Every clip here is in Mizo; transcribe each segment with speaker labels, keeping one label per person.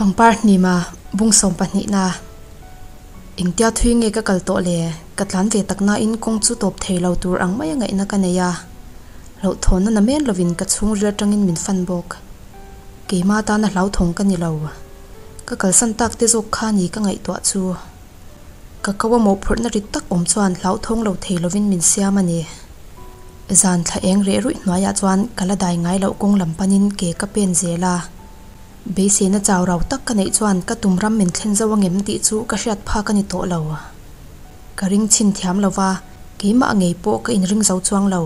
Speaker 1: Pangpar hnima bung sawm pahnihna Engtia thui nge ka kal tawh le? Ka tlan ve tak nain kawng chu tawp thei lo tur ang mai a ngaihna ka nei a. Hlauhthawnna na men lovin ka chhungril atangin min fan bawk. Keima tana hlauthawng ka ni lo. Ka kalsan tak te zawk kha ni ka ngaihtuah chu. Ka ko a mawhphurhna rit tak awm chuan hlauthawng lo thei lovin min siam a ni. Zan thla eng reh ruih hnuaiah chuan ka la dai ngai loh kawng lam panin ke ka pen zel a. Beiseina chau rau tak ka neih chuan ka tum ram min thlen zo angem tih chu ka hriat phak a ni tawh lo. Ka ring chhin thiam lo va, keimah ngei pawh ka inring zo chuang lo.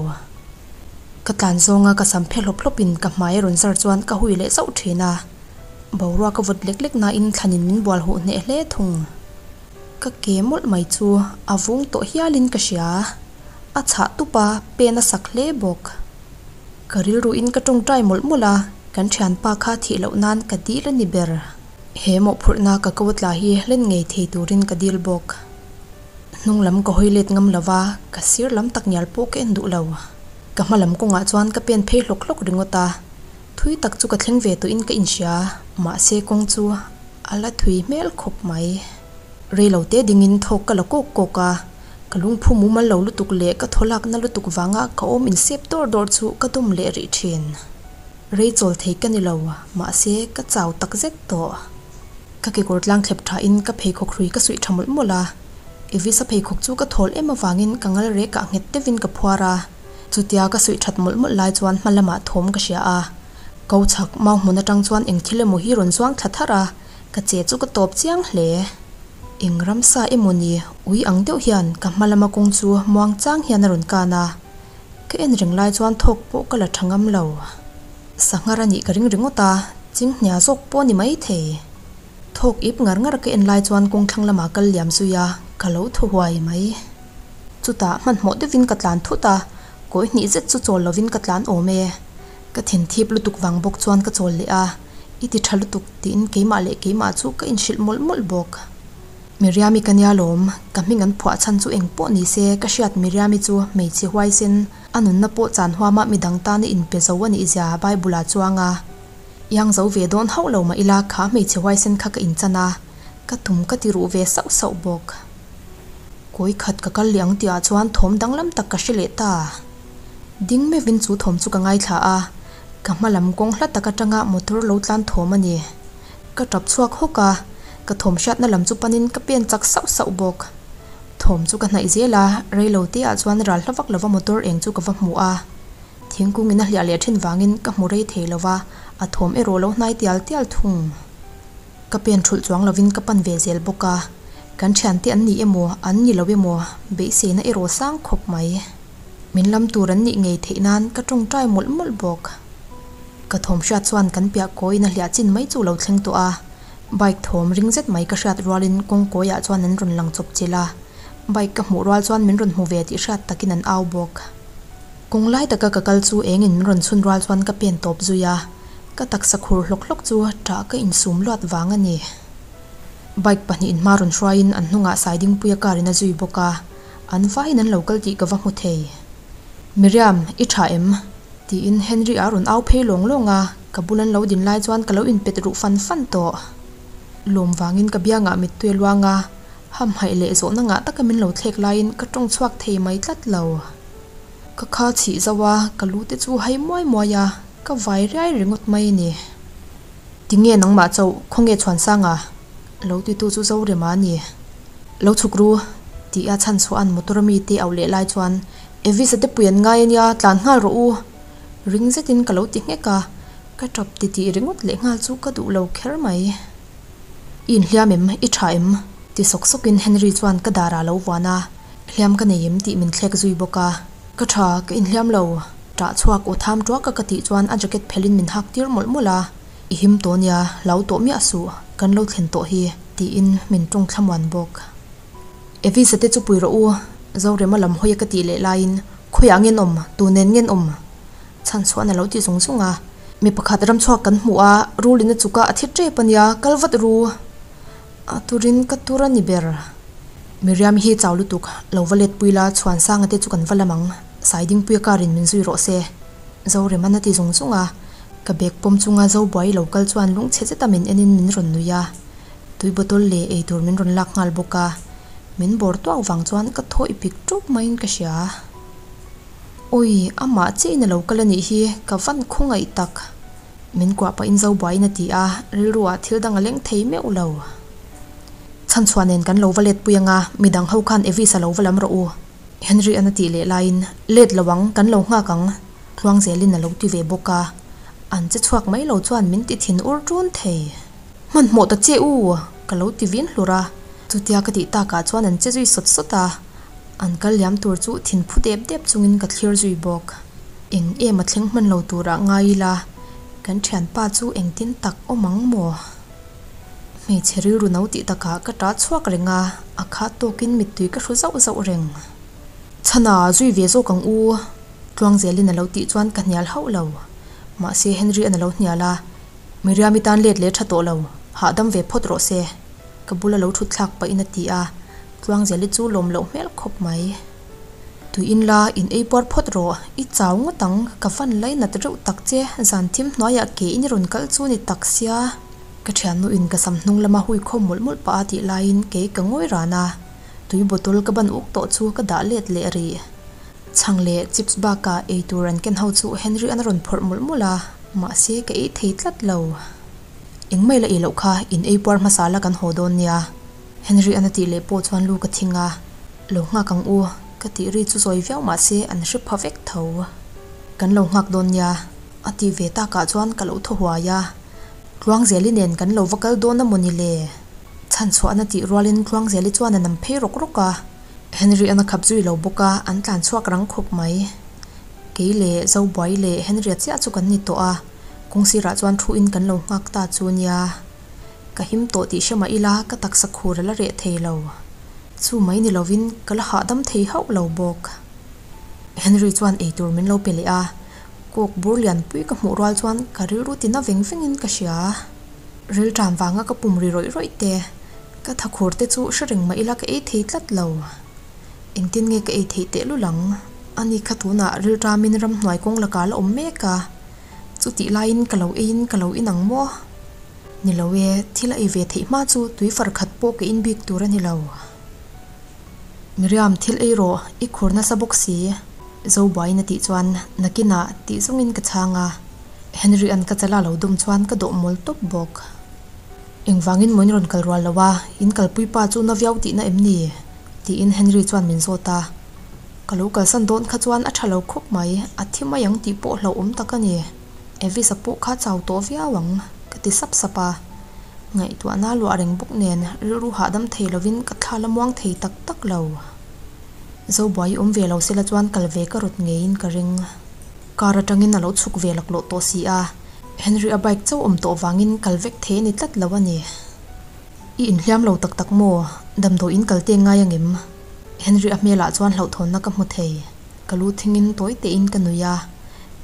Speaker 1: Ka tlan zawnga ka sam phe hlawp hlawpin ka hmai a rawn zar chuan ka hui leh zauh thin a. Boruak a vawt lek lek nain thlanin min bual huh hneh hle thung. Ka ke mawlh mai chu a vung tawh hialin ka hria. A chhah tup a, pen a sak hle bawk. Ka rilruin ka tawngtai mawlh mawlh a, kan thianpa kha thih loh nan ka dil a ni ber. He mawhphurhna ka ko tla hi hlen ngei thei turin ka dil bawk. Hnung lam ka hawi let ngam lo va, ka sir lam tak ngial pawh ka en duh lo. Ka hma lam kawngah chuan ka pen phei hlawk hlawk ringawt a, thui tak chu ka thleng ve tawhin ka inhria, mahse kawng chu a la thui hmel khawp mai. Rei lo te dingin thawk ka la kawk kawk a, ka lungphu mumal lo lutuk leh ka thaw lakna lutuk vanga ka awm insep dawr dawr chu ka dawm leh rih thin. Rei chawl thei ka ni lo, mahse ka chau tak zet tawh. Ka kekawr tlang thlep thain ka pheikhawk hrui ka suih tha mawlh mawlh a, Evisa pheikhawk chu ka thawl em avangin ka ngal rek ah nghet deuhin ka phuar a, chutia ka suih that mawlh mawlh lai chuan hma lamah thawm ka hria a, ko chhak mau hmun atang chuan eng thil emaw hi rawn zuang thla tharh a, Ka che chu ka tawp chiang hle. Eng ramsa emaw ni ui ang deuh hian ka hma lama kawng chu muang chang hian a rawn kan a. Ka en reng lai chuan thawk pawh ka la tha ngam lo. Sanghar a nih ka ring ringawt a, chinghnia zawk pawh a ni mai thei. Thawk ip ngar ngar ka en lai chuan kawng thlang lamah kal liam zui a, ka lo thaw huai mai. Chutah hmanhmawh deuhin ka tlan thut a, kawi hnih zet chu chawl lovin ka tlan awm e. Ka thinthip lutuk vang bawk chuan ka chawl leh a, I ti tha lutuk tiin keimah leh keimah chu ka inhrilh mawlh mawlh bawk. Miriami ka nia lawm, ka hming an phuah chhan chu eng pawh ni se ka hriat Miriami chu hmeichhe huaisen, a nunna pawh chan huama midang tana inpe zo a nih zia Bible-ah chuang a. Iang zo ve dawn hauh lo mah ila kha hmeichhe huaisen kha ka inchan a, ka tum ka ti ruh ve sauh sauh bawk. Kawi khat ka kal leh ang tihah chuan thawm danglam tak ka hre leh ta. Ding meuhin chu thawm chu ka ngaithla a, ka hma lam kawng hla tak atanga motor lo tlan thawm a ni. Ka tap chhuak hawk a, ka thawm hriatna lam chu panin ka pen chak sauh sauh bawk. Thawm chu ka hnaih zel a, reilo te ah chuan ral hla vak lova motor eng chu ka va hmu a. Thingkung in a hliah leh thin vangin ka hmu rei thei lova, a thawm erawh lo hnai tial tial thung. Ka pen thulh chuang lovin ka pan ve zel bawk a, kan thiante an ni emaw an ni lo emaw beiseina erawh sang khawp mai. Min lam tur an nih ngei theih nan ka tawngtai mawlh mawlh bawk. Ka thawm hriat chuan kan piah kawiin a hliah chin mai chu lo thleng tawh a, bike thawm ring zet mai ka hriat rualin kawng kawiah chuan an rawn lang chawp chilh a, bike ka hmuh rual chuan min rawn hmu ve tih hriat takin an au bawk. Kawng lai taka ka kal chu engin min rawn chhun rual chuan ka pen tawp zui a, ka taksa khur hlawk hlawk chu ṭah ka insum luat vang a ni. Bike pahnihin hma rawn hruaiin an hnungah Saidingpuia car in a zui bawk a, An vaiin an lo kal tih ka va hmu thei. Miriam, i tha em? tiin Henry a rawn au phei lawng lawng a, ka bul an lo din lai chuan ka lo inpet ruh fan fan tawh. Lawm vangin ka biangah mittui a luang a, hamhaih leh zawhna ngah taka min lo thlek laiin ka tawng chhuak thei mai tlat lo. Ka kha chhih zauh a, ka lu te chu hai muai muai a, ka vai riai ringawt mai a ni. Tinge nangmah chauh, khawnge Chhuansanga? Lo titu chu Zorema a ni. Lo chhuk ru, tih a chhan chhuah an motor mi te auh leh lai chuan Evis a te pui an ngai a nia, tlan nghal rawh u. Ring zetin ka lo ti nghek a, ka tap ti tih ringawt leh nghal chu ka duh lo kher mai. I inhliam em? I tha em? Ti sawk sawkin Henry chuan ka darah a lo vuan a, hliam ka nei em tih min thlek zui bawk a. Ka tha, ka inhliam lo. Tah chhuak aw tham tuak a ka tih chuan a jacket phelhin min hak tir mawlh mawlh a. I him tawh nia, hlau tawh miah suh, kan lo thlen tawh hi, tiin min tawng thlamuan bawk. Evisa te chu pui rawh u, Zorema lam hawi a ka tih leh laiin, Khawiah ngen awm, tu nen ngen awm? Chhan chhuahna lo ti zung zung a. Mi pakhat ramchhuak kan hmuh a, rulin a chuk a, a thi tep a nia, kal vat ru. A turin ka tur a ni ber. Miriam hi chau lutuk, lo va let pui la, Chhuansanga te chu kan va lam ang, Saidingpuia karin min zui rawh se, Zoreman a ti zung zung a. Ka bag pawm chunga Zobuai lo kal chuan lungchhe zeta min enin min rawn nuih a, tui bottle leh eitur min rawn lak nghal bawk a, min bawr tuak vang chuan ka thaw i pik ṭup maiin ka hria. Awi, amah chiah in a lo kal a nih hi, ka van khawngaih tak. Min kuah pahin Zobuaiin a ti a, rilru ah thil dang a leng thei meuh lo. Chhanchhuah nen kan lo va let pui anga, midang ho khan Evis a lo va lam rawh u. Henry an a tih leh laiin, Let lo ang, kan lo nghak ang, Tluang zelin a lo ti ve bawk a. An che chhuak mai lo chuan min ti thin ur ṭun thei. Hmanhmawh ta che u! Ka lo ti vin hlur a. Chutia ka tih takah chuan an che zui sawt sawt a. An kal liam tur chu thin phu dep dep chungin ka thlir zui bawk. Eng em a thleng hman lo turah ngai ila, kan thianpa chu engtin tak awm ang maw? Hmeichhe rilru no tih takah ka ṭah chhuak reng a, a khat tawkin mittui ka hru zauh zauh reng. Chhana, zui ve zawk ang u! Tluang zelin a lo tih chuan ka hnial hauh lo. Mahse Henry-a'n a lo hnial a, Miriam-i tan let leh ṭha tawh lo, hahdam ve phawt rawh se. Ka bula lo ṭhut thlak pahin a ti a, Tluang zeli chu lawm loh hmel khawp mai. Tui in la, in ei puar phawt rawh, i chau ngawt ang, ka van lainat reuh tak che, zan thim hnuaiah ke in i rawn kal chu ni tak sia. Ka thiannu in ka sam hnung lama hui khawm mawlh mawlh pah a tih laiin kei ka ngawi ran a, tui bottle ka ban uk tawh chu ka dah let leh rih. Chhang leh chips bakah ei tur an ken ho chu Henry an rawn phawrh mawlh mawlh a, mahse ka ei thei tlat lo. Engmah la ei loh kha, in ei puar hmasa la kan haw dawn nia. Henry an a tih leh pawh chuan lu ka thing a, Lo nghak ang u, ka tih ri chu zawi viau mahse an hre pha vek tho. Kan lo nghak dawn nia, a tih ve takah chuan ka lo thaw huai a. Tluangzeli nen kan lo va kal dawn a maw ni le? Chhanchhuahna tih rualin Tluangzeli chuan a nam phei rawk rawk a. Henry an a khap zui lo bawk a, an tlan chhuak rang khawp mai. Kei leh Zobuai leh Henry-a chiah chu kan ni tawh a, kawng sirah chuan thu in kan lo nghak ta chu nia. Ka him tawh tih hre mah ila ka taksa khur a la reh thei lo. Chu mai ni lovin ka la hahdam thei hauh lo bawk. Henry chuan eitur min lo pe leh a, kawk bur lianpui ka hmuh rual chuan ka rilru tina veng vengin ka hria. Rilṭam vanga ka pum ri rawih rawih te, ka thakhur te chu hre reng mah ila ka ei thei tlat lo. Engtin nge ka ei theih tehlul ang? Ani kha tunah rilṭamin ramhnuai kawng lakah la awm mek a, chutih laiin ka lo eiin ka lo inang maw? Ni lo e, thil a ei ve theih hma chu tui far khat pawh ka in bik tur a ni lo. Miriam, thil ei rawh, i khur nasa bawk si. Zobuaiin a tih chuan nakinah tih zawngin ka chhang a, Henry-a'n ka chala lo dawm chuan ka dawh mawl tawp bawk. Engvangin maw in rawn kal rual lo a, in kalpui pa chu na viau tihna em ni? tiin Henry chuan min zawt a. Ka lo kalsan dawn kha chuan a tha lo khawp mai, a thi mai ang tih pawh hlauhawm tak a ni. Evis-a pawh kha chau tawh viau ang, ka ti sap sap a. Ngaihtuahna luah reng bawk nen rilru hahdam thei lovin ka thla la muang thei tak tak lo. Zobuai awm ve lo sela chuan kal ve ka rawt ngeiin ka ring. Car atangin a lo chhuk ve laklawh tawh si a, Henry-a bike chauh awm tawh vangin kal vek thei a ni tlat lo a ni. I inhliam lo tak tak maw? Damdawiin kal te ngai angem? Henry-a hmelah chuan hlauhthawnna ka hmu thei. Ka lu thingin tawi tein ka nui a,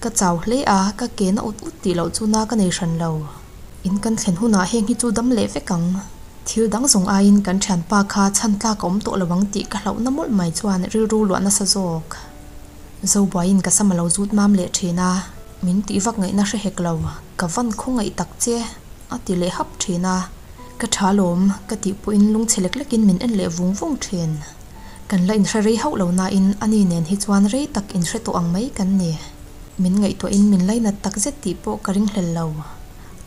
Speaker 1: ka chau hle a, ka ke na ut ut tih loh chu na ka nei hran lo. In kan thlen hunah heng hi chu dam leh vek ang. Thil dang zawng aiin kan thianpa kha chhan tlak a awm tawh lo ang tih ka hlauhna mawlh mai chuan rilru luah nasa zawk. Zobuaiin ka sam a lo zut mam leh thin a, min tih vak ngaihna hre hek lo, ka van khawngaih tak che, a ti leh hap thin a. Ka tha lawm, ka tih pawhin lungchhe lek lekin min en leh vung vung thin. Kan la inhre rei hauh lo nain ani nen hi chuan rei tak inhre tawh ang mai kan ni. Min ngaihtuahin min lainat tak zet tih pawh ka ringhlel lo.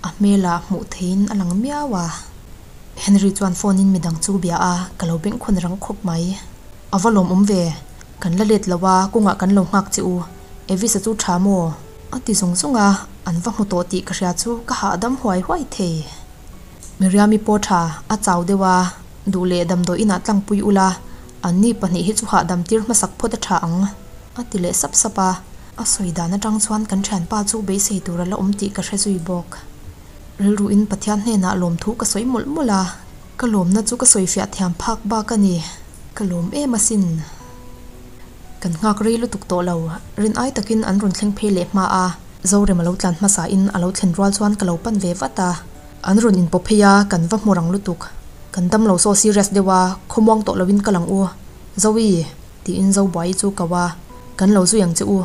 Speaker 1: A hmelah hmuh theihin a lang miau a. Henry chuan phone in midang chu bia a, ka lo bengkhawn rang khawp mai. A va lawmawm ve. Kan la let lo a, kawngah kan lo nghak che u. Evis-a chu tha maw? A ti zung zung a, an va hmu tawh tih ka hria chu ka hahdam huai huai thei. Miriam-i pawh tha, a chau deuh a, duh leh damdawi inah tlangpui ula, anni pahnih hi chu hahdam tir hmasak phawt a tha ang, a ti leh sap sap a. A sawi dan atang chuan kan thianpa chu beisei tur a la awm tih ka hre zui bawk. Rilruin Pathian hnenah lawmthu ka sawi mawlh mawlh a, ka lawmna chu ka sawifiah thiam phak bak a ni. Ka lawm em asin. Kan nghak rei lutuk tawh lo, rin ai takin an rawn thleng phei leh hma a, Zorem a lo tlan hmasa in a lo thlen rual chuan ka lo pan ve vat a. An rawn inpawp phei a, kan va hmu rang lutuk. Kan dam lo saw serious deuh a, khawmuang tawh loin ka lang u. Zoe! tiin Zobuai chu ko a, Kan lo zui ang che u,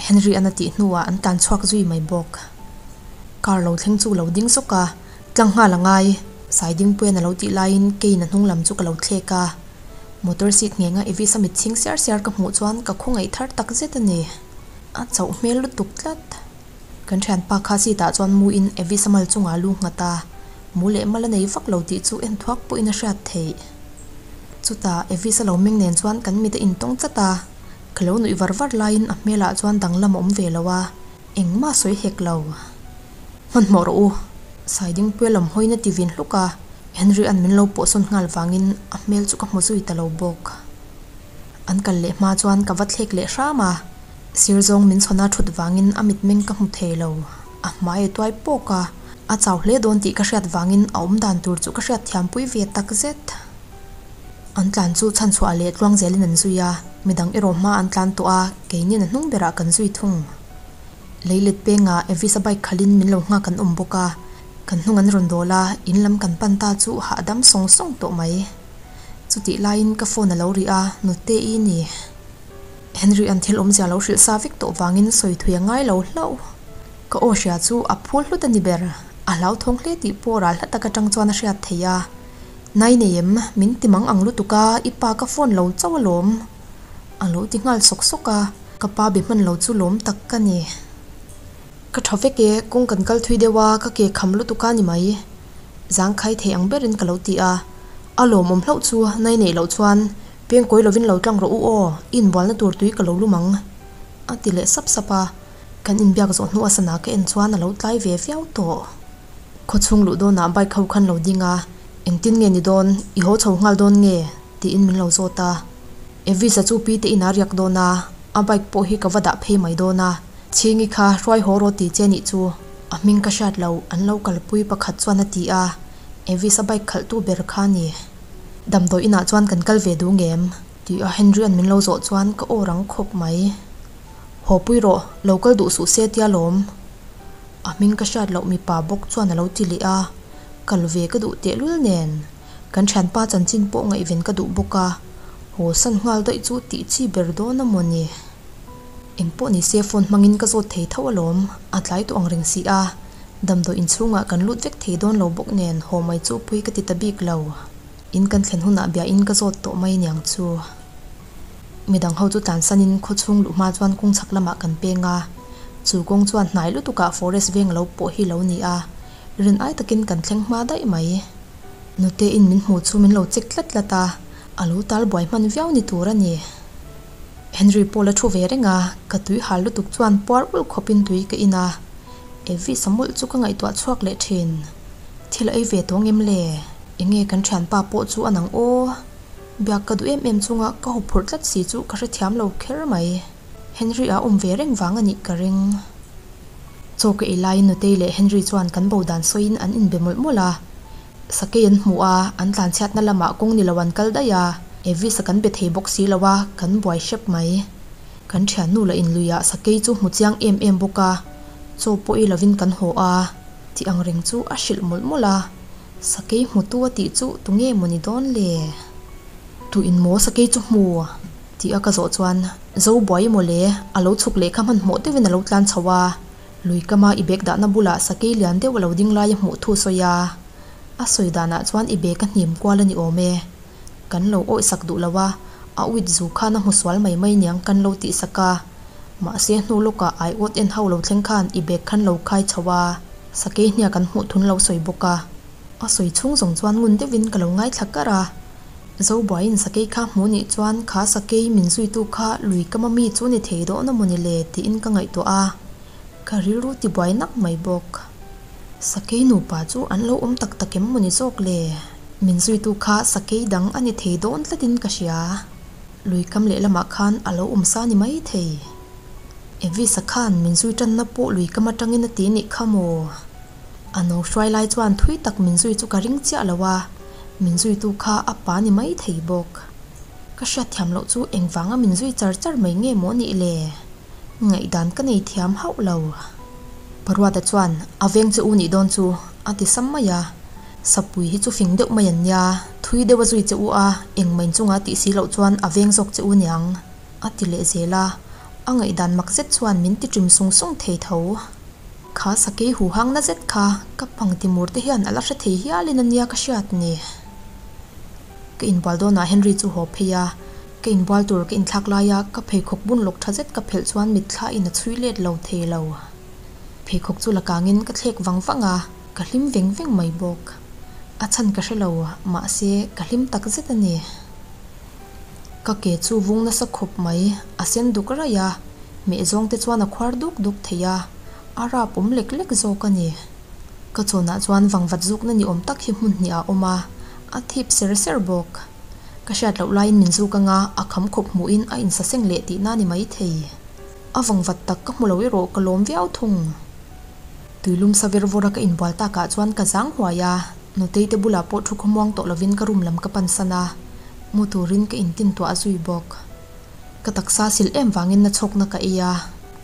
Speaker 1: Henry-a'n a tih hnuah an tlan chhuak zui mai bawk. Car lo thleng chu lo ding sawk a, tlang nghal a ngai. Saidingpuian a lo tih laiin keiin a hnung lam chu ka lo thlek a. Motor seat nghenga Evis a mit chhing siar siar ka hmuh chuan ka khawngaih thar tak zet a ni. A chauh hmel lutuk tlat. Kan thianpa kha seat ah chuan mu in Evis a mal chungah a lu nghat a, mu leh mal a nei vak lo tih chu en thuak pawhin a hriat theih. Chutah Evis a lo meng nen chuan kan mit a intawng tlat a, ka lo nuih var var laiin a hmelah chuan danglam a awm ve lo a, engmah sawi hek lo. Hmanhmawh rawh u, Saidingpuia lam hawiin a ti vin hluk a, Henry an min lo pawhsawn nghal vangin a hmel chu ka hmu zui ta lo bawk. An kal leh hma chuan ka va thlek leh hram a, sir zawng min chhawn a thut vangin a mitmeng ka hmu thei lo. A hmai a tuai pawk a, a chau hle dawn tih ka hriat vangin a awm dan tur chu ka hriat thiampui ve tak zet. An tlan chu chhanchhuah leh tluang zelin an zui a, midang erawh hma an tlan tawh a, keinin a hnung berah kan zui thung. Leilet pengah Evis a bike khalhin min lo nghak an awm bawk a, kan hnung an rawn dawl a, in lam kan pan ta chu hahdam sawng sawng tawh mai. Chutih laiin ka phone a lo ri a, Nute i ni. Henry an thil awmzia lo hrilh sa vek tawh vangin sawi thui a ngai lo hlauh. Ka aw hria chu a phul hlut a ni ber, a hlauthawng hle tih pawh ral hla tak atang chuan a hriat theih a. Nai nei em, min ti mang ang lutuk a, i pa ka phone lo chauh alawm. A lo ti nghal sawk sawk a, ka pa be hman lo chu lawm tak ka ni. Ka tha vek e, kawng kan kal thui deuh a, ka ke kham lutuk a ni mai. Zangkhai thei ang berin ka lo ti a, a lawmawm hlauh chu nai neih loh chuan pengkawi lovin lo tlang rawh u aw, i inbualna tur tui ka lo lum ang a ti leh sap sap a, kan inbiak zawh hnu a sana ka en chuan a lo tlai ve viau tawh. Khawchhung luh dawnah bike ho khan lo ding a, engtin nge ni dawn, i haw chho nghal dawn nge? tiin min lo zawt a. Evisa chu pi te inah riak dawn a, a bike pawh hi ka va dah phei mai dawn a, Chhingi kha hruai haw rawh ti che nih chu a hming ka hriat lo an lo kalpui pakhat chuan a ti a, Evisa bike khalh tu ber kha a ni. Damdawi inah chuan kan kal ve duh ngem? Tih a Henry an min lo zawh chuan ka aw rang khawp mai. Haw pui rawh, lo kal duh suh se tia lawm. A hming ka hriat loh mipa bawk chuan a lo ti leh a, kal ve ka duh tehlul nen. Kan thianpa chanchin pawh ngaihven ka duh bawk a, haw san nghal daih chu tih chi ber dawn a maw ni? Engpawh ni se phone hmangin ka zawt thei tho alawm, a tlai tawh ang reng si a, damdawi inchhungah kan lut vek thei dawn lo bawk nen haw mai chu pui ka ti ta bik lo. In kan thlen hunah biain ka zawt tawh mai niang chu. Midang ho chu tlansanin khawchhung luh hma chuan kawng chhak lamah kan peng a, chu kawng chuan hnai lutukah forest veng lo pawh hi lo ni a, rin ai takin kan thleng hma daih mai. Nute in min hmuh chu min lo check tlat tlat a, a lo tal buai hman viau ni tur a ni. Henry pawh la thu ve reng a, ka tui hal lutuk chuan puar ulh khawpin tui ka in a, Evis a mawlh chu ka ngaihtuah chhuak leh thin. Thil a ei ve tawng em le? Enge kan thianpa pawh chu a nang aw? Biak ka duh em em chunga ka huphurh tlat si chu ka hrethiam lo kher mai. Henry a awm ve reng vang a nih ka ring. Chaw ka ei laiin Nutei leh Henry chuan kan bo dan sawiin an inbe mawlh mawlh a. Sakei an hmuh a, an tlanchhiatna lamah kawng ni lo an kal daih a, Evis a kan be thei bawk si lo a, kan buai hrep mai. Kan thiannu lah inluiah sakei chu hmu chiang em em bawk a, chaw pawh i lovin kan haw a, tih ang reng chu a hrilh mawlh mawlh a. Sakei hmutu a tih chu tunge maw ni dawn le? Tu in maw sakei chu hmu? Tih a ka zawh chuan Zo buai maw le, a lo chhuk leh kha hmanhmawh deuhin a lo tlan chho a, lui kama i bag dahna bulah sakei lian deuh a lo ding lai a hmuh thu sawi a. A sawi danah chuan i bag a hnim kual a ni awm e. Kan lo awih sak duh lo a, a uit zu khan a hmu sual mai mai niang kan lo tih sak a. Mahse hnu lawkah ai awt en ho lo thleng khan i bag khan lo khai chho a, sakei hniak an hmuh thun lo sawi bawk a. A sawi chhung zawng chuan ngun deuhin ka lo ngaithla kar a. Zobuaiin sakei kha hmu nih chuan kha sakei min zuitu kha lui ka mami chu ni thei dawn a maw ni le tiin ka ngaihtuah a, ka rilru tibuai nak mai bawk. Sakei nupa chu an lo awm tak tak em maw ni zawk le? Min zuitu kha sakei dang a ni thei dawn tlatin ka hria. Lui kam lehlamah khan a lo awm sa ni mai thei. Evisa khan min zui tanna pawh lui kam atangin a ti nih kha maw? A no hruai lai chuan thui tak min zui chu ka ring chiah lo a, min zuitu kha a pa ni mai thei bawk. Ka hriatthiam loh chu engvanga min zui char char mai nge maw nih le? Ngaihdan ka nei thiam hauh lo. Paruata chuan a veng che u nih dawn chu a ti sam mai a, Sapui hi chu fing deuh mai an nia, thui deuh a zui che u a, engmah inchunga tih si loh chuan a veng zawk che u niang a ti leh zel a, a ngaihdan mak zet chuan min ti ṭim sung sung thei tho. Kha sakei huhang na zet kha ka pang timur te hian a la hre thei hialin a nia ka hriat ni. Ka inbual dawnah Henry chu haw phei a, ka inbual tur ka inthlak laia ka pheikhawk bun lawk tha zet ka phelh chuan mitthla in a chhui let lo thei lo. Pheikhawk chu la kangin ka thlek vang vang a, ka hlim veng veng mai bawk. A chhan ka hre lo, mahse ka hlim tak zet a ni. Ka ke chu vung nasa khawp mai, a sen duk raih a, meh zawng te chuan a khuar duk duk thei a, a rap awm lek lek zawk a ni. Ka chawnah chuan vangvat zukna ni awm tak hi hmun hnih ah a awm a, a thip ser ser bawk. Ka hriat loh laiin min zuk anga a kham khawp hmuhin a insaseng leh tihna ni maithei. A vangvat tak ka hmu lo erawh ka lawm viau thung. Tuilum sa ver vawra ka inbual takah chuan ka zang huai a, Nutei te bulah pawh thu khawmuang tawh lovin ka room lam ka pansan a, mu turin ka intintuah zui bawk. Ka taksa sil em vangin na chhawkna ka ei a,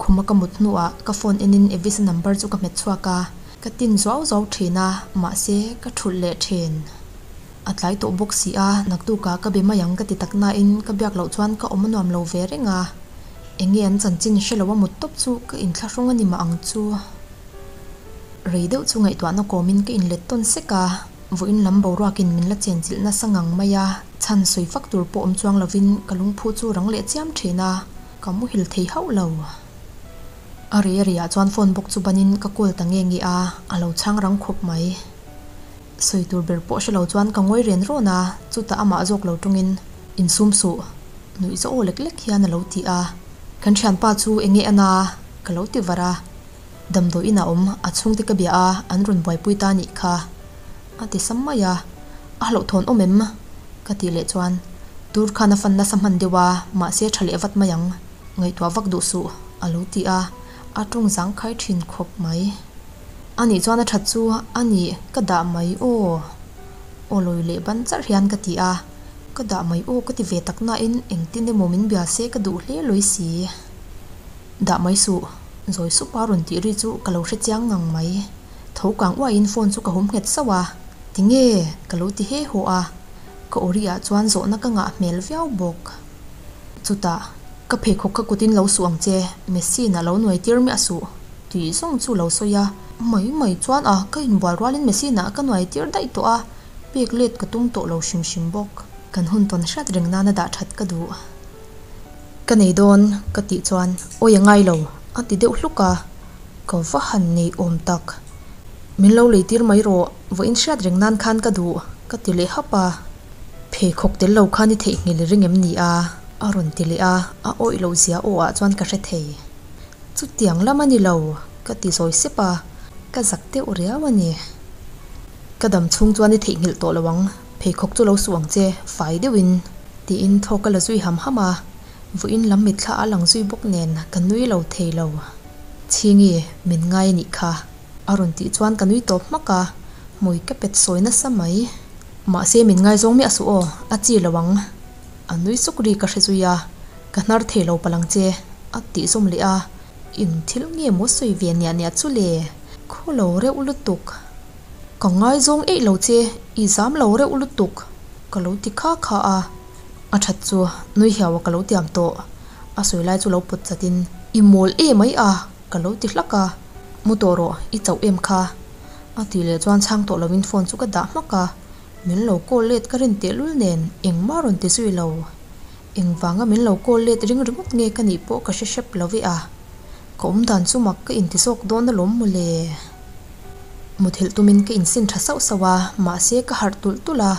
Speaker 1: khuma ka mut hnuah ka phone enin Evis-a number chu ka hmet chhuak a, ka tin zuau zuau thin a, mahse ka thulh leh thin. A tlai tawh bawk si a, naktukah ka be mai ang ka ti tak nain ka biak loh chuan ka awm a nuam lo ve reng a, enge an chanchin hre lo a mut tawp chu ka inthlahrung a ni mah ang chu. Rei deuh chu ngaihtuahna kawmin ka inlet tawn sek a, vawiin lam boruakin min la chenchilh nasa ngang mai a, chhan sawi fak tur pawh awm chuang lovin ka lungphu chu rang leh chiam thin a, ka muhil thei hauh lo. A rei a reiah chuan phone bawk chu banin ka call ta nge nge a, a lo chhang rang khawp mai. Sawi tur ber pawh hre lo chuan ka ngawi ren rawn a, chutah amah zawk lo tawngin, Insum suh, nuih zawh aw lek lek hian a lo ti a, kan thianpa chu eng nge a na? ka lo ti var a. Damdawiin a awm, a chhungte ka bia a, an rawn buaipui ta nih kha. A ti sam mai a, A hlauhthawn awm em? Ka tih leh chuan, Tur khan a fan nasa hman deuh a, mahse tha leh vat mai ang, ngaihtuah vak duh suh, a lo ti a, a tawng zangkhai thin khawp mai. A nih chuan a that chu a nih ka dah mai aw. Aw lawi leh ban charh hian ka ti a, ka dah mai aw ka ti ve tak nain engtin emaw min bia se ka duh hle lawi si. Dah mai suh, zawi supa rawn tih ri chu ka lo hre chiang ngang mai. Tho kang uaiin phone chu ka hum nghet sauh a, Tinge? ka lo ti he haw a, ka awri ah chuan zawhna ka ngah hmel viau bawk. Chutah, ka pheikhawk kha kutin lo suh ang che, Machine a lo nuai tir miah suh, tih zawng chu lo sawi a, mai mai chuan a ka inbual rualin Machine ah ka nuai tir daih tawh a, pek let ka tum tawh lo hrim hrim bawk. Kan hun tawn hriat reng nana dah that ka duh. Ka nei dawn ka tih chuan awi a ngai lo a ti deuh hluk a, ka va han nei awm tak. Min lo lei tir mai rawh, vawiin hriat reng nan khan ka duh ka ti leh hap a. Pheikhawk tel lo khan i theihnghilh i ring em ni a? a rawn ti leh a, a awih loh zia aw ah chuan ka hre thei. Chutiang lam a ni lo ka ti zawi sep a, ka zak deuh riau a ni. Ka dam chhung chuan i theihnghilh tawh lo ang, pheikhawk chu lo suh ang che, fai deuhin. Tiin thaw ka la zui ham ham a, vawiin lam mitthla a lang zui bawk nen ka nui lo thei lo. Chhingi, min ngai a nih kha. A rawn tih chuan ka nui tawp hmak a, hmui ka pet sawi nasa mai. Mahse min ngaizawng miah suh aw, a chi lo ang. A nui suk ri ka hre zui a, ka hnar thei lo palang che, a tih zawm leh a, in thil nge maw sawi ve niah niah chu le, khaw lo reuh lutuk. Ka ngaizawng eih lo che, i zam lo reuh lutuk, ka lo ti kha kha a. A that chu nui hiau a ka lo tiam tawh. A sawi lai chu lo pawt chat in, I mawl e mai a, ka lo ti hlak a. Mu tawh rawh, i chauh em kha? A tih leh chuan chhang tawh lovin phone chu ka dah hmak a. Min lo call let ka rin tehlul nen engmah rawn ti zui lo. Engvanga min lo call let ring ringawt nge ka nih pawh ka hre hrep lo ve a. Ka awm dan chu mak ka inti zawk dawn alawm mawle. Muthilh tumin ka insin tha sauh sauh a, mahse ka harh tulh tulh a.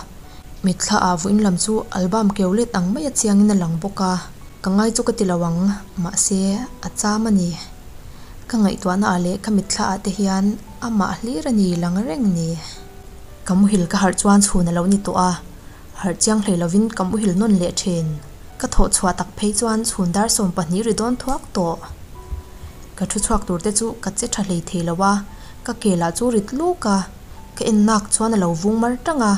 Speaker 1: Mitthla ah vawiin lam chu album keu let ang mai a chiangin a lang bawk a. Ka ngai chu ka ti lo ang, mahse a cham a ni. Ka ngaihtuahna ah leh ka mitthla ah te hian amah hlir a ni lang reng ni. Ka muhil ka harh chuan chhun a lo ni tawh a, harh chiang hlei lovin ka muhil nawn leh thin. Ka thawh chhuah tak phei chuan chhun dar 12 ri dawn thuak tawh. Ka thu chhuak tur te chu ka che tha hlei thei lo a, ka ke lah chu rit luk a, ka en nak chuan a lo vung mar tang a,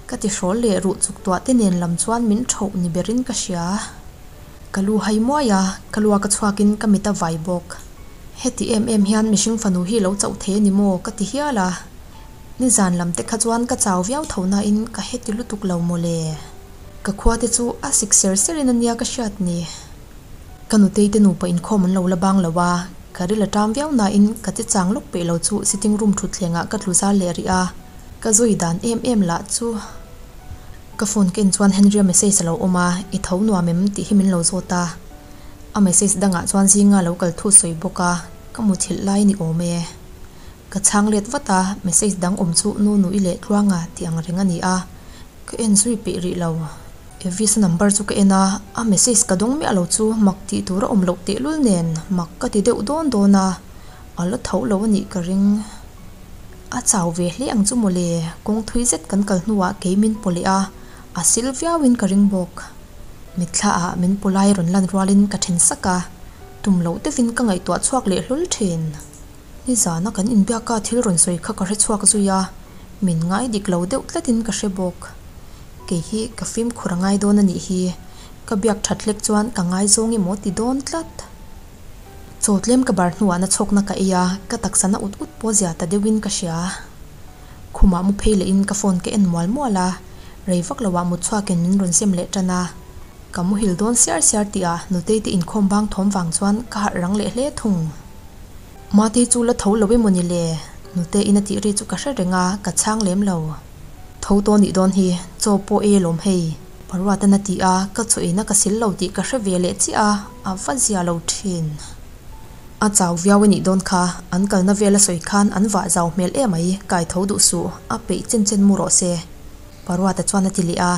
Speaker 1: ka ti hrawl leh ruh chuk tuah te nen lam chuan min thoh ni berin ka hria. Ka lu hai muai a, ka lua ka chhuakin ka mit a vai bawk. Heti em em hian mihring fanu hi lo chauh thei a ni maw ka ti hial a, nizan lam te kha chuan ka chau viau tho nain ka heti lutuk lo mawle. Ka khua te chu a sik ser ser in a nia ka hriat ni. Ka nutei te nupa inkhawm an lo la bang lo a, Ka ril a ṭam viau nain ka che chang lawk peih lo chu sitting room thutthlengah ka tlu zal leh rih a, ka zui dan em em lah chu. Ka phone ka en chuan Henry-a message a lo awm a, I tho nuam em? tih hi min lo zawt a. A message dangah chuan zinga lo kal thu sawi bawk a, ka muthilh lai ni awm e. Ka chhang let vat a, message dang awm chu Nu Nui leh Tluanga tih ang reng a ni a, ka en zui peih rih lo. Evis-a number chu ka en a, a message ka dawng miah lo chu mak tih tur a awm loh tehlul nen mak ka ti deuh dawn dawn a, a la tho lo a nih ka ring. A chau ve hle ang chu mawle, kawng thui zet kan kal hnuah kei min paw leh a, a sil viauin ka ring bawk. Mitthla ah min paw lai rawn lan rualin ka then sak a, tum loh deuhin ka ngaihtuah chhuak leh hlawl thin. Nizana kan inbiaka thil rawn sawi kha ka hre chhuak zui a, min ngai dik lo deuh tlatin ka hre bawk. Kei hi ka fimkhur a ngai dawn a nih hi, ka biak that hlek chuan ka ngaizawng emaw ti dawn tlat. Chaw tlem ka bar hnuah na chhawkna ka ei a, ka taksa na ut ut pawh zia ta deuhin ka hria. Khumah mu phei lehin ka phone ka en mual mual a, rei vak loah mut chhuakin min rawn zem leh tan a. Ka muhil dawn siar siar tih a nutei te inkhawm bang thawm vang chuan ka harh rang leh hle thung. Mate chu la tho lo emaw ni le? Nuteiin a tih ri chu ka hre reng a, ka chhang lem lo. Tho tawh nih dawn hi, chaw pawh ei alawm hei. Paruatan a ti a, ka chaw eina ka sil lo tih ka hre ve leh chiah a, a va zia lo thin. A chau viau a nih dawn kha, an kalna vel a sawi khan an vah zau hmel emai, kai tho duh suh, a peih chen chen mu rawh se. Paruata chuan a ti leh a,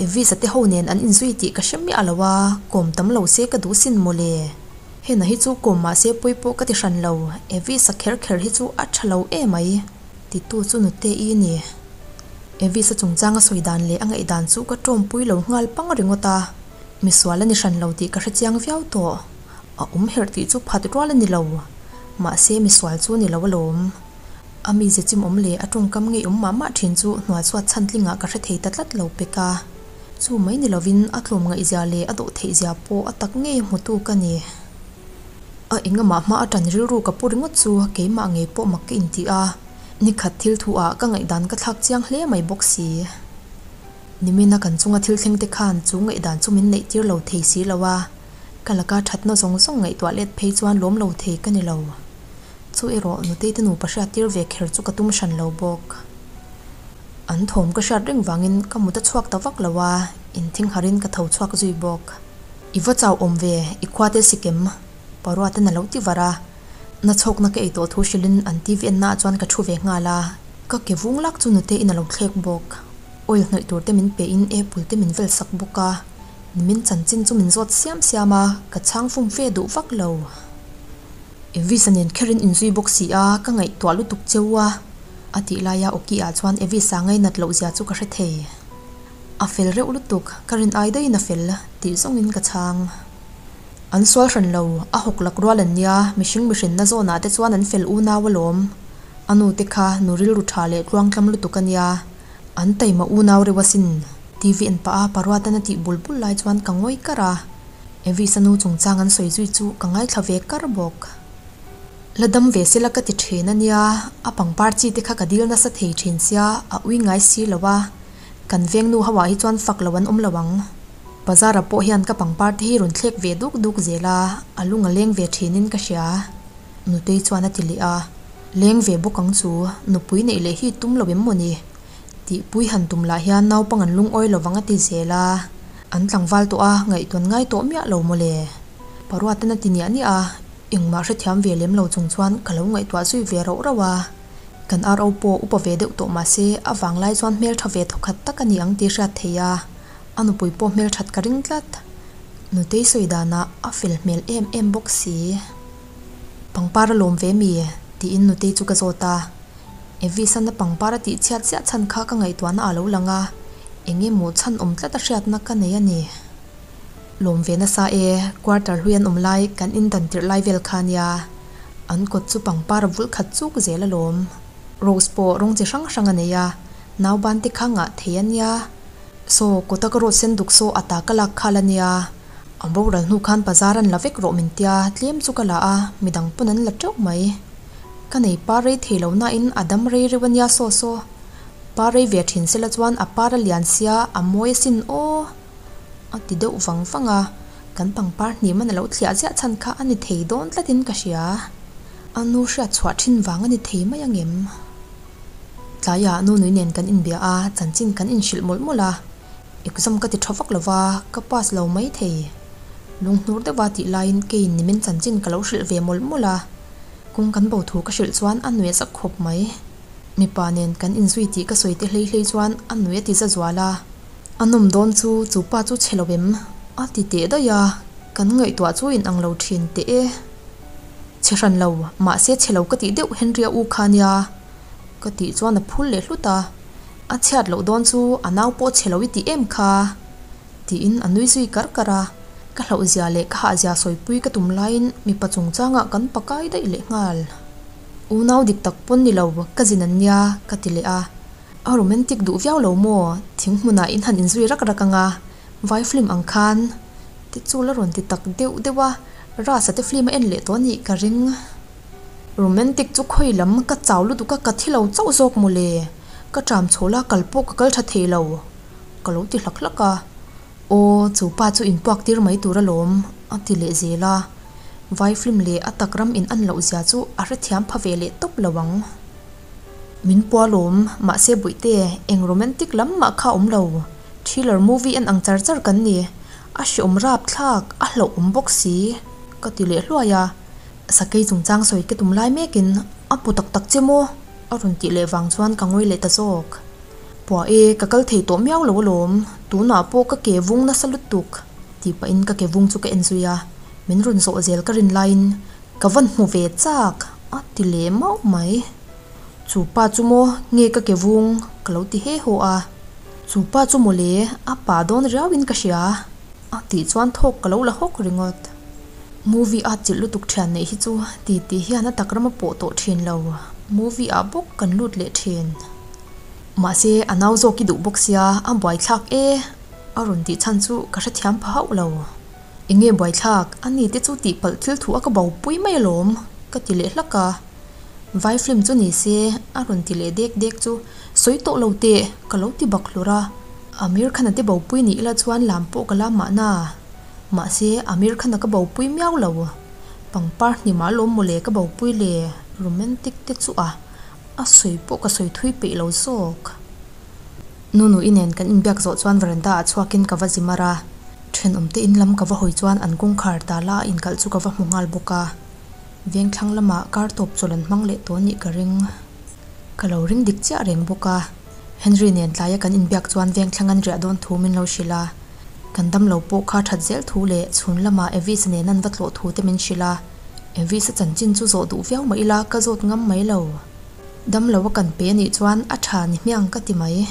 Speaker 1: Evis-a te ho nen an inzui tih ka hre miah lo a, kawm tam lo se ka duh sin mawle. Hena hi chu kawm mahse pawi pawh ka ti hran lo, Evis-a kher kher hi chu a tha lo emai, titu chu Nute-i a ni. Evis-a chungchanga sawi dan leh a ngaihdan chu ka tawmpui lo nghal pang ringawt a, misual a ni hran lo tih ka hre chiang viau tawh. A awm herh tih chu phat rual a ni lo, mahse misual chu a ni lo alawm. A mize chimawm leh a tawngkam ngeiawm mah mah thin chu hnualchhuat chhantlingah ka hre thei ta tlat lo pek a. Chu mai ni lovin a tlawm ngaihzia leh a dawh theihzia pawh a tak ngei hmutu ka ni. A engamah hma atan rilru ka pu ringawt chu keimah ngei pawh mak ka inti a, nikhat thil thu ah ka ngaihdan ka thlak chiang hle mai bawk si. Nimina kan chunga thil thleng te khan chu ngaihdan chu min neih tir lo thei si lo a, ka laka thatna zawng zawng ngaihtuah let phei chuan lawm lo thei ka ni lo. Chu erawh nutei te nupa hriat tir ve kher chu ka tum hran lo bawk. An thawm ka hriat reng vangin ka mut a chhuak ta vak lo a, inthing harin ka tho chhuak zui bawk. I va chau awm ve, i khua te sikem Parua ten a lo ti var a. Na chhawkna ka ei tawh thu hrilhin an TV enna ah chuan ka thu ve nghal a, ka ke vung lak chu nute in a lo thlek bawk. Oil hnawih tur te min pe in apple te min vel sak bawk a, nimin chanchin chu min zawt siam siam a, ka chhang fum fe duh vak lo. Evis-a nen kherin inzui bawk si a, ka ngaihtuah lutuk cheu a, a tih laia Oki-ah chuan Evis-a ngainat loh zia chu ka hre thei. A fel reuh lutuk, ka rin ai daihin a fel, tih zawngin ka chhang. An sual hran lo, a hawk lak rual an nia, mihring mihrinna zawnah te chuan an fel unau alawm. A nu te kha nu rilru tha leh tluangtlam lutuk a nia, an taima unau reuh asin. TV en pah a Paruatan a tih bul bul lai chuan ka ngawi kar a. Evis a nu chungchang an sawi zui chu ka ngaithla ve kar bawk. La dam ve sela ka ti thin a nia, a pangpar chi te kha ka dil nasa thei thin sia, a ui ngai si lo a, kan veng nu ho ah hi chuan fak lo an awm lo ang. Bazar ah pawh hian ka pangpar te hi rawn thlek ve duk duk zel a, a lung a leng ve thin in ka hria. Nutei chuan a ti leh a, Leng ve bawk ang chu, nupui neih leh hi tum lo em maw ni? Tihpui han tum lah hian naupang an lungawi lo vang a ti zel a, an tlangval tawh a, ngaihtuan ngai tawh miah lo mawle. Paruatan a ti niah niah a, engmah hrethiam ve lem lo chung chuan ka lo ngaihtuah zui ve rauh rauh a. Kan RO pawh upa ve deuh tawh mah se a vanglai chuan hmeltha ve thawkhat tak a ni ang tih hriat thei a, a nupui pawh hmelthat ka ring tlat. Nutei sawi danah a fel hmel em em bawk si. Pangpar a lawm ve mi? tiin Nutei chu ka zawt a. Evis-a na pangpar a tih chhiat chiah chhan kha ka ngaihtuahna a lo lang a, eng emaw chhan awm tlat a hriatna ka nei a ni. Lawm ve nasa e, quarter hlui an awm lai kan indan tirh lai vel kha nia, an kawt chu pangpar a vulh khat chuk zel alawm. Rose pawh rawng chi hrang hrang a nei a, nauban te kha ngah thei a nia. Saw, kawta ka rawt sen duk saw a ta ka lak khal a nia, a boral hnu khan bazar an la vek rawh min tia, tlem chu ka la a, midang pawn an la teuh mai. Ka nei par rei thei lo nain a dam rei reuh a nia saw saw. Par rei ve thin sela chuan a par a lian sia a mawi asin aw a ti deuh vang vang a. Kan pangpar hniman a lo thliah ziah chhan kha a ni thei dawn tlatin ka hria. A nu hriat chhuah thin vang a ni thei mai angem? Tlaiah Nunui nen kan inbia a, chanchin kan inhrilh mawlh mawlh a. Exam ka ti tha vak lo va, ka pass lo mai thei. Lunghnur deuha tih laiin keiin nimin chanchin ka lo hrilh ve mawlh mawlh a. Kawng kan bo thu ka hrilh chuan a nuih a zak khawp mai. Mipa nen kan inzui tih ka sawi te hlei hlei chuan a nuih a ti za zual a. A nawm dawn chu chu pa chu chhe lo em? A ti teh daih a, kan ngaihtuah chu in ang lo thin teh e. Chhe hran lo, mahse chhe lo ka tih deuh Henry-a u kha nia. Ka tih chuan a phul leh hlut a, A chhiat loh dawn chu a nau pawh chhe lo i tih em kha? Tiin a nui zui kar kar a, ka hlauhzia leh ka hahzia sawipui ka tum laiin mipa chungchangah kan pakai daih leh nghal. Unau dik tak pawn ni lo, ka zin an nia, ka ti leh a. A romantic duh viau lo maw? Thing hmunah in han inzui rak rak ang a, vai film ang khan te chu la rawn ti tak deuh deuh a, Rasa te film a en leh tawh a nih ka ring. Romantic chu khawi lam ka chau lutuk a, ka thi lo chauh zawk mawle. Ka ṭam chho la, kal pawh ka kal ṭha thei lo, ka lo ti hlak hlak a. Aw, chu pa chu inpuak tir mai tur alawm, a ti leh zel a. Vai film leh a tak ram in an loh zia chu a hrethiam pha ve leh tawp lo ang. Min pua lawm, mahse Buihte, eng romantic lam mah kha awm lo. Thriller movie en ang char char kan ni. A hreawm rap thlak, a hlauh awm bawk si, ka ti leh hluai a. Sakei chungchang sawi ka tum lai mekin, A pu tak tak che maw? A rawn tih leh vang chuan ka ngawi leh ta zawk. Pua e, ka kal thei tawh miau lo alawm, tunah pawh ka ke vung nasa lutuk, tih pahin ka ke vung chu ka en zui a, min rawn zawh zel ka rin laiin ka van hmu ve chak, a ti leh mauh mai. Chu pa chu maw nge ka ke vung? ka lo ti he haw a. Chu pa chu mawle, a pa dawn riauin ka hria, a tih chuan thawk ka lo la hawk ringawt. Movie a chilh lutuk thian neih hi chu ti ti hian a tak ram a pawh tawh thin lo, movie ah bawk kan lut leh thin. Mahse a nau zawk i duh bawk sia a buaithlak e a rawn tih chhan chu ka hrethiam pha hauh lo. Enge buaithlak, a ni te chu tihpalh thil thu a ka bo pui mai alawm ka ti leh hlak a. Vai film chu ni se a rawn ti leh dek dek chu sawi tawh lo teh ka lo ti bak hlur a. Amir Khan a te bo pui ni ila chuan lam pawh ka lam mahna. Mahse, Amir Khan-a ka bopui miau lo. Pangpar hnimah alawm mawle ka bopui le, romantic te chu a, a sawi pawh ka sawi thui peih lo zawk. Nunu-i nen kan inbiak zawh chuan veranda ah chhuakin ka va zi mar a, thenawmte in lam ka va hawi chuan an kawngkhar tala a inkalh chu ka va hmu nghal bawk a. Vengthlang lamah kar tawp chawlh an hmang leh tawh anih ka ring. Ka lo ring dik chiah reng bawk a. Henry nen tlaia kan inbiak chuan vengthlang an riah dawn thu min lo hrilh a. Kan damlo pawh kha that zel thu leh chhun lamah Evis nen an va tlawh thu te min hrilh a. Evis a chanchin chu zawh duh viau mah ila ka zawt ngam mai lo. Damlo a kan pe anih chuan a tha ni hmiang ka ti mai.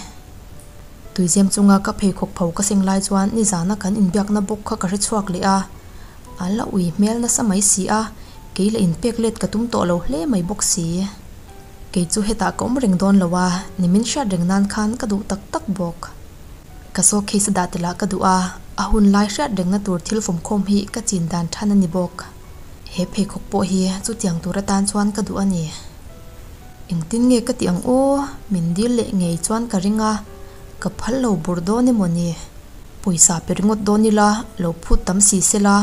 Speaker 1: Tuizem chunga ka pheikhawk pho ka seng lai chuan nizana kan inbiakna bawk kha ka hre chhuak leh a. A la ui hmel nasa mai si a, kei la inpek let ka tum tawh lo hle mai bawk si. Kei chu hetah ka awm reng dawn lo a, nimin hriat reng nan khan ka duh tak tak bawk. Ka saw case a dah telh ah ka duh a, a hun lai hriat rengna tur thil fawmkhawm hi ka chin dan than a ni bawk. He pheikhawk pawh hi chutiang tur atan chuan ka duh a ni. Engtin nge ka tih ang aw, min dil leh ngei chuan ka ring a, ka phal lo bur dawn emaw ni? Pawisa pe ringawt dawn ila, lo phut tam si se la,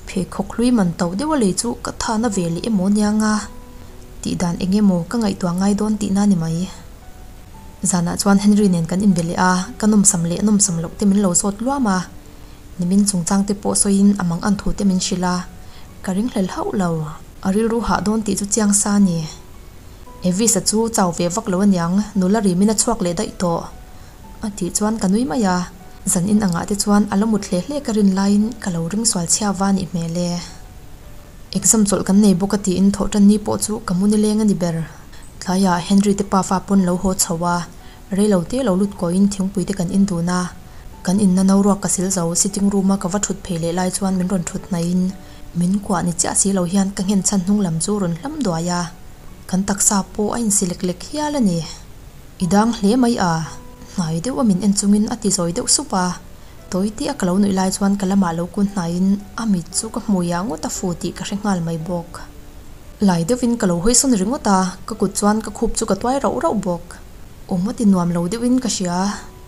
Speaker 1: pheikhawk hlui man to deuh a lei chu ka thana ve leh emaw nia nga? Tih dan eng emaw ka ngaihtuah ngai dawn tihna ni mai. Zanah chuan Henry nen kan inbe leh a, ka nawmsam leh nawmsam loh te min lo zawt luam a, nimin chungchang te pawh sawiin a mang an thu te min hrilh a, ka ringhlel hauh lo, a rilru hah dawn tih chu chiang sa a ni. Evis-a chu chau ve vak lo aniang, nula rimin a chhuak leh daih tawh a tih chuan ka nui mai a, zan in angah te chuan a la mut hle hle ka rin laiin ka lo ring sual chhia va nih hmel e. Exam chawlh kan nei bawk a tiin thawhtan ni pawh chu ka mu nileng a ni ber. Tlaiah Henry te pafa pawn lo haw chho a, reilo te lo lut kawiin thingpui te kan in dun a. Kan inna no ruak ka sil zo, sitting room a ka va thut phei leh lai chuan min rawn thut hnaihin min kuah ni chiah si lo hian ka nghen chhan hnung lam chu rawn hlam duai a. Kan taksa pawh a insi lek lek hial a ni. I dang hle mai a, hnai deuh a min en chungin a ti zawi deuh sup a. Tawi tih a ka lo nuih lai chuan ka lamah lo kun hnaiin a mit chu ka hmuiah ngawt a fu tih ka hre nghal mai bawk. Lai deuhin ka lo hawi sawn ringawt a, ka kut chuan ka khup chu ka tuai rauh rauh bawk. Awm a ti nuam lo deuhin ka hria,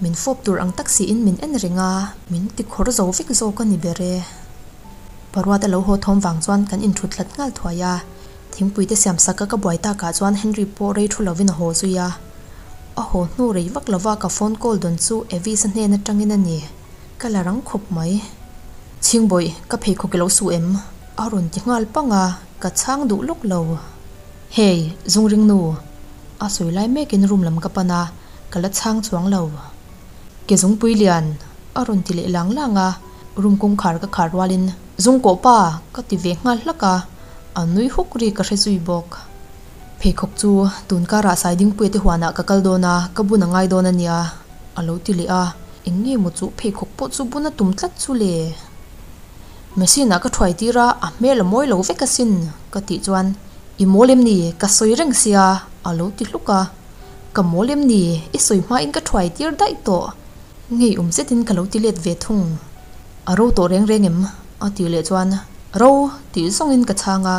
Speaker 1: min fawp tur ang tak siin min en reng a, min ti khawr zo vek zawk a ni ber e. Paruata lo haw thawm vang chuan kan inthut hlat nghal thuai a, thingpui te siam sak a ka buai takah chuan Henry pawh rei thu lovin a haw zui a. A haw hnu rei vak lova ka phone call dawn chu Evis-a hnen atangin a ni. Ka la rang khawp mai. Chhingbawih, ka pheikhawk i lo su em? A rawn ti nghal pang a, ka chhang duh lawk lo. Hey, zungring nu. A sawi lai mekin room lam ka pan a, ka la chhang chuang lo. Ke zungpui lian, a rawn ti leh lang lang a, room kawngkhar ka khar rualin, Zungkawh pa! ka ti ve nghal hlak a, a nui huk ri ka hre zui bawk. Pheikhawk chu tun karah Saidingpuia te huanah ka kal dawn a, ka bun a ngai dawn a nia, a lo ti leh a, eng nge maw chu pheikhawk pawh chu bun a tum tlat chu le? Machine ah ka thuai tir a, a hmel a mawi lo vek asin, ka tih chuan, I mawl em ni? Ka sawi reng sia, a lo ti hluk a. Ka mawl em ni? I sawi hmain ka thuai tir daih tawh. Ngeiawm zetin ka lo ti let ve thung. A ro tawh reng reng em? a tih leh chuan, Ro tih zawngin ka chhang a,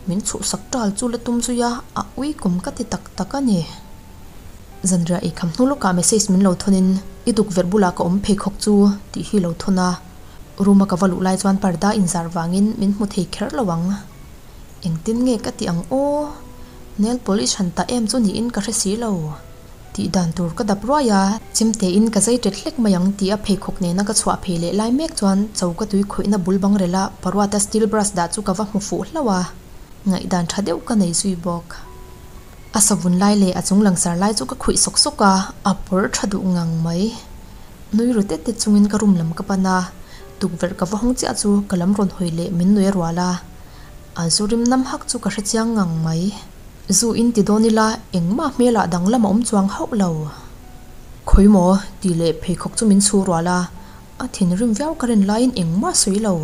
Speaker 1: min chhuhsak tal chu la tum zui a, a ui kum ka ti tak tak a ni. Zanriah ei kham hnu lawkah message min lo thawnin, I tukverh bulah ka awm pheikhawk chu tih hi lo thawn a. Room a ka va luh lai chuan parda inzar vangin min hmu thei kher lo ang. Engtin nge ka tih ang aw? Nail polish han ta em chu niin ka hre si lo. Tih dan tur ka dap ruai a, chemtein ka zai tet hlek mai ang tih a pheikhawk nena ka chhuah phei leh lai mek chuan choka tui khawihna bul bang rela paruata steel brush dah chu ka va hmu fuh hlauh a, ngaihdan tha deuh ka nei zui bawk. A savun lai leh a chung langsar lai chu ka khuih sawk sawk a, a pawr tha duh ngang mai. Nui ru tet tet chungin ka room lam ka pan a, tukverh ka va hawng chiah chu ka lam rawn hawi leh min nui a rual a, a zu rim nam hak chu ka hre chiang ngang mai. Zu in ti dawn ila engmah hmelah danglam a awm chuang hauh lo. Khawi maw? tih leh pheikhawk chu min chhu rual a, a thinrim viau ka rin laiin engmah sawi lo.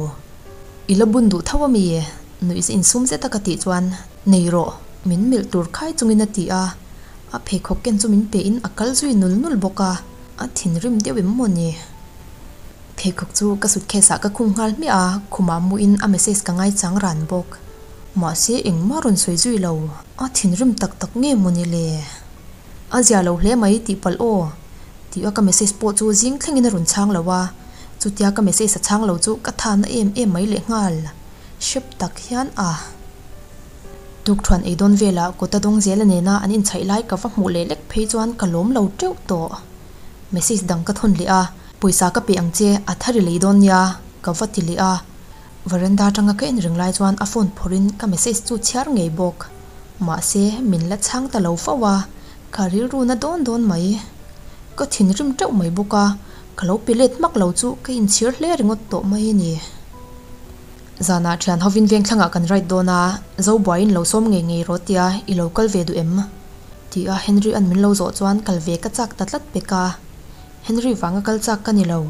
Speaker 1: I la bun duh tho a mi? Nuihza insum zet a ka tih chuan, Nei rawh, min melh tur khai chungin a ti a, a pheikhawk ken chu min pe in a kal zui nul nul bawk a, a thinrim deuh em maw ni? Pheikhawk chu ka suitcase ah ka khung nghal hmiah a, khumah muin a message ka ngaichang ran bawk. Mahse engmah rawn sawi zui lo, a thinrim tak tak nge maw ni le? A zia lo hle mai tih palh aw tih a ka message pawh chu zing thlengin a rawn chhang lo a, chutia ka message a chhang lo chu ka tha na em em mai lehnghal. Hrep tak hian a. Tukthuan ei dawn velah kawta dawng zela nena an inchhaih lai ka va hmuh leh lek phei chuan ka lawm lo teuh tawh. Message dang ka thawn leh a, pawisa ka pe ang che a thari lei dawn nia ka va ti leh a. Veranda atanga ka en reng lai chuan a phone phawrhin ka message chu chhiar ngei bawk. Mahse min la chhang ta lo fo a, ka rilru na dawn dawn mai. Ka thinrim teuh mai bawk a, ka lo pe let hmak lo chu ka inchhir hle ringawt tawh mai a ni. Zanah thian hovin vengthlangah kan ride dawn a, Zobuaiin lo sawm ngei ngei rawh tia i lo kal ve duh em? Ti a Henry an min lo zawh chuan kal ve ka chak ta tlat pek a. Henry vanga kal chak ka ni lo.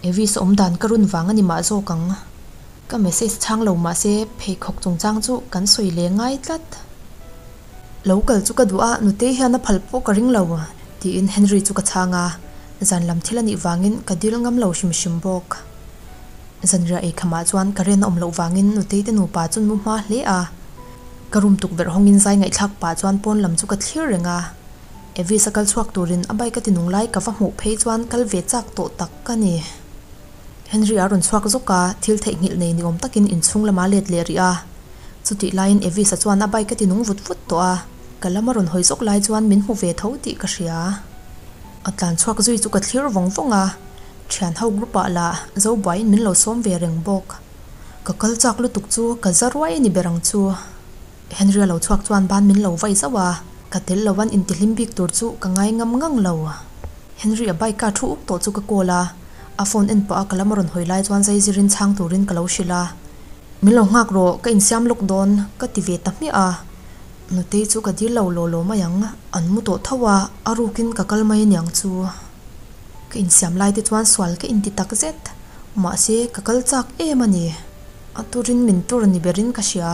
Speaker 1: Evis awm dan ka run vang a ni mah zawk ang. Ka message chhang lo mahse pheikhawk chungchang chu kan sawi leh ngai tlat. Lo kal chu ka duh a, nutei hian a phal pawh ka ring lo, tiin Henry chu ka chhang a. Zan lam thil a nih vangin ka dil ngam lo hrim hrim bawk. Zanriah eikhamah chuan ka ren a awm loh vangin nutei te nupa chu an mu hma hle a. Ka room tukverh hawngin zai ngaihthlak pah chuan pawn lam chu ka thlir reng a. Evis a kal chhuak turin a bike a ti nung lai ka va hmuh phei chuan kal ve chak tawh tak ka ni. Henry a rawn chhuak zawk a, thil theihnghilh nei ni awm takin inchhung lama let leh rih a. Chutih laiin Evis a chuan a bike a ti nung vut vut tawh a, ka lam a rawn hawi zawk lai chuan min hmu ve tho tih ka hria. A tlan chhuak zui chu ka thlir vawng vawng a, thian ho group ah lah zo buaiin min lo sawm ve reng bawk. Ka kal chak lutuk chu ka za ruai a ni ber ang chu. Henry a lo chhuak chuan ban min lo vai zauh a, ka tel lo an intihlim bik tur chu ka ngai ngam ngang lo. Henry a bike a thu uk tawh chu ka call a, a phone en pah a ka lam a rawn hawi lai chuan zai zirin chhang turin ka lo hrilh a. Min lo nghak rawh, ka insiam lawk dawn, ka ti ve ta hmiah a. Nutei chu ka dil lo law law mai ang, an mu tawh tho a, a rukin ka kal mai aniang chu. Ka insiam lai te chuan sual ka inti tak zet, mahse ka kal chak em a ni. A turin min tur ni berin ka hria.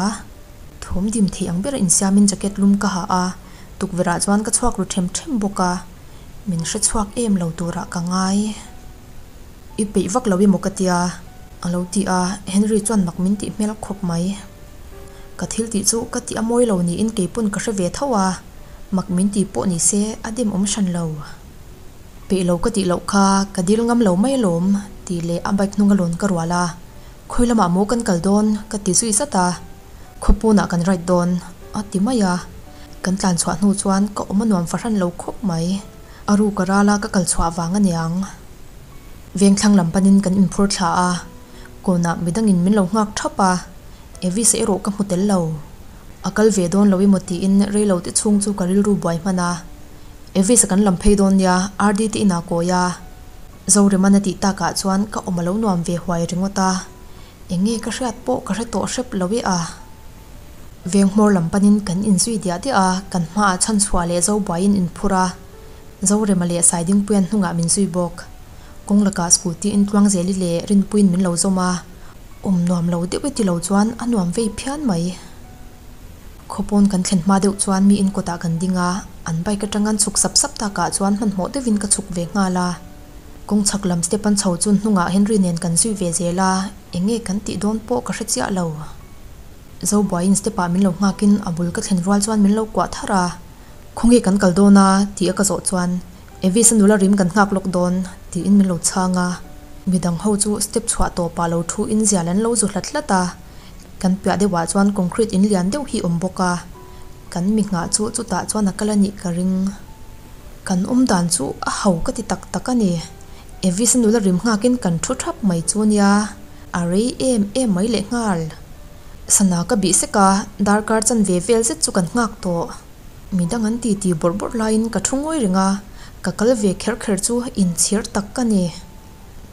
Speaker 1: Thawm dim thei ang bera insiamin jacket lum ka ha a, tukverhah chuan ka chhuak ru them them bawk a, min hre chhuak em lo turah ka ngai. I peih vak lo emaw ka tia? A lo ti a, Henry chuan mak min tih hmel khawp mai. Ka thil tih chu ka tih a mawi lo niin keipawn ka hre ve tho a, mak min ti pawh ni se a dem awm hran lo. Peih lo ka tih loh kha ka dil ngam lo mai alawm tih leh a bike hnung a lawn ka rual a. Khawi lamah maw kan kal dawn? ka ti zui zat a, Khawpawnah kan ride dawn a ti mai a, kan tlan chhuah hnu chuan ka awm a nuam fahran lo khawp mai. A ruk a ral a ka kal chhuah vang a niang. Vengthlang lam panin kan inphur thla a, kawnah midangin min lo nghak thap a, Evis erawh ka hmu tel lo. A kal ve dawn lo emaw tiin reilo te chhung chu ka rilru buai hman a. Evis a kan lam phei dawn nia, RD te inah kawi a. Zoreman a tih takah chuan ka awm a lo nuam ve huai ringawt a, eng nge ka hriat pawh ka hre tawh hrep lo e a. Veng hmawr lam panin kan inzui diah diah a, kan hmaah chhanchhuah leh Zobuaiin inphur a, Zorema leh Saidingpuian hnungah min zui bawk. Kawng lakah scooty in Tluangzeli leh Rinpuiin min lo zawm a, awm nuam lo deuh e ti lo chuan a nuam vei phian mai. Khawpawn kan thlen hma deuh chuan mi in kawtah kan ding a, an bike atang an chhuk sap sap takah chuan hmanhmawh deuhin ka chhuk ve nghal a. Kawng chhak lam step an chho chu hnungah Henry nen kan zui ve zel a, eng nge kan tih dawn pawh ka hre chiah lo. Zobuaiin step ah min lo nghakin a bul ka thlen rual chuan min lo kuah thar a, Khawnge kan kal dawn a? tih a ka zawh chuan Evis a nula rim kan nghak lawk dawn tiin min lo chhang a, midang ho chu step chhuah tawpah lo thu in zial an lo zu hlat hlat a. Kan piah deuhah chuan concrete in lian deuh hi awm bawk a, kan mi nghah chu chutah chuan a kal a nih ka ring. Kan awm dan chu a ho ka ti tak tak a ni. Evis a nula rim nghakin kan thu thap mai chu nia, a rei em em mai lehnghal. Sana ka bih sek a, darkar chanve vel zet chu kan nghak tawh. Midang an titi bawrh bawrh laiin ka thu ngawi reng a, ka kal ve kher kher chu inchhir tak ka ni.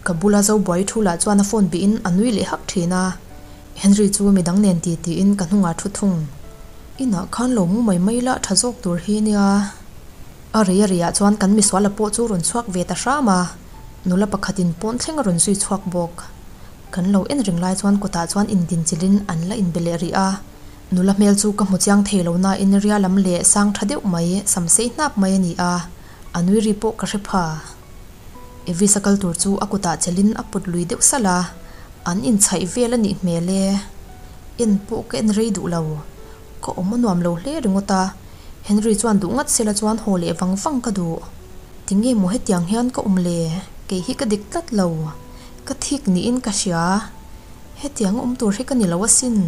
Speaker 1: Ka bula Zobuai thu lah chuan a phone bihin a nui leh hak thin a, Henry chu midang nen ti tiin ka hnungah thu thung. Inah khan lo mu mai mai la tha zawk tur hi nia. A rei a reiah chuan kan misuala pawh chu rawn chhuak ve ta hram a, nula pakhatin pawn thleng a rawn zui chhuak bawk. Kan lo en reng lai chuan kawtah chuan indinchilhin an la inbe leh rih a, nula hmel chu ka hmu chiang thei lo nain ria lam leh sang tha deuh mai, sam sei hnap mai a ni a, a nui ri pawh ka hre pha. Evis a kal tur chu a kutah chelin a put lui deuh salh a, an inchhaih vel a nih hmel e. En pawh ka en rei duh lo. Ka awm a nuam lo hle ringawt a, Henry chuan duh ngat sela chuan haw leh vang vang ka duh. Tinge maw hetiang hian ka awm le? Kei hi ka dik tlat lo. Ka thik niin ka hria. Hetiang awm tur hi ka ni lo asin.